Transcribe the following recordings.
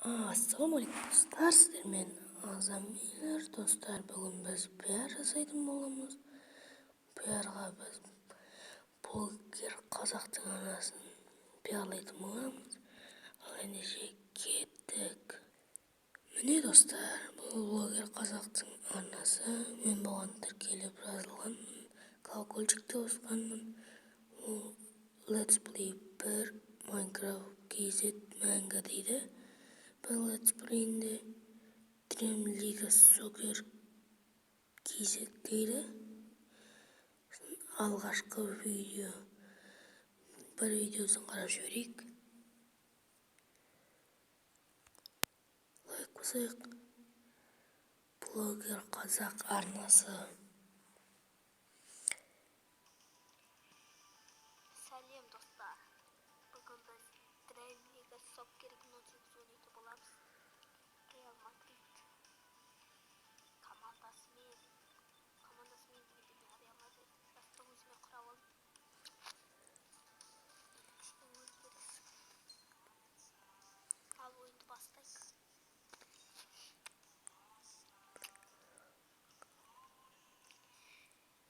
Ассалаумағалейкум, достар! Сіздермен Азамилер. Достар, бүгін біз пиар жасайтын боламыз. Пиарға біз блогер қазақтың арнасын пиарлайтын боламыз. Ал ендеше кеттік. Міне, достар, бұл блогер қазақтың арнасы. Мен бұған тіркеліп, жазылғанмын, колокольчикті қосқанмын. Ол Let's Play 1 Minecraft KZ мәңгі дейді. Бір Let's Play'інде Dream League Soccer KZ дейді. Алғашқы видео, бір видеосын қарап жіберейік, лайк басайық. Блогер қазақ арнасы. Сәлем, достар! Бүгін біз Dream League Soccer 2018 ойнайтын боламыз. Реал Мадрид командасымен дегенде, мен Реал Мадрид жасты өзіме құрап алдым. Енді кішкене өзгеріс. Ал ойынды бастайық.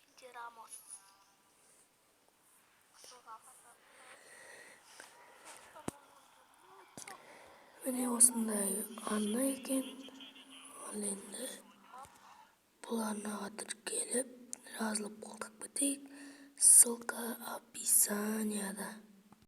Менде Рамос. Қызылға. Міне, осындай арна екен. Ал енді бұл арнаға тіркеліп, жазылып, қолдап кетейік. Ссылка описанияда.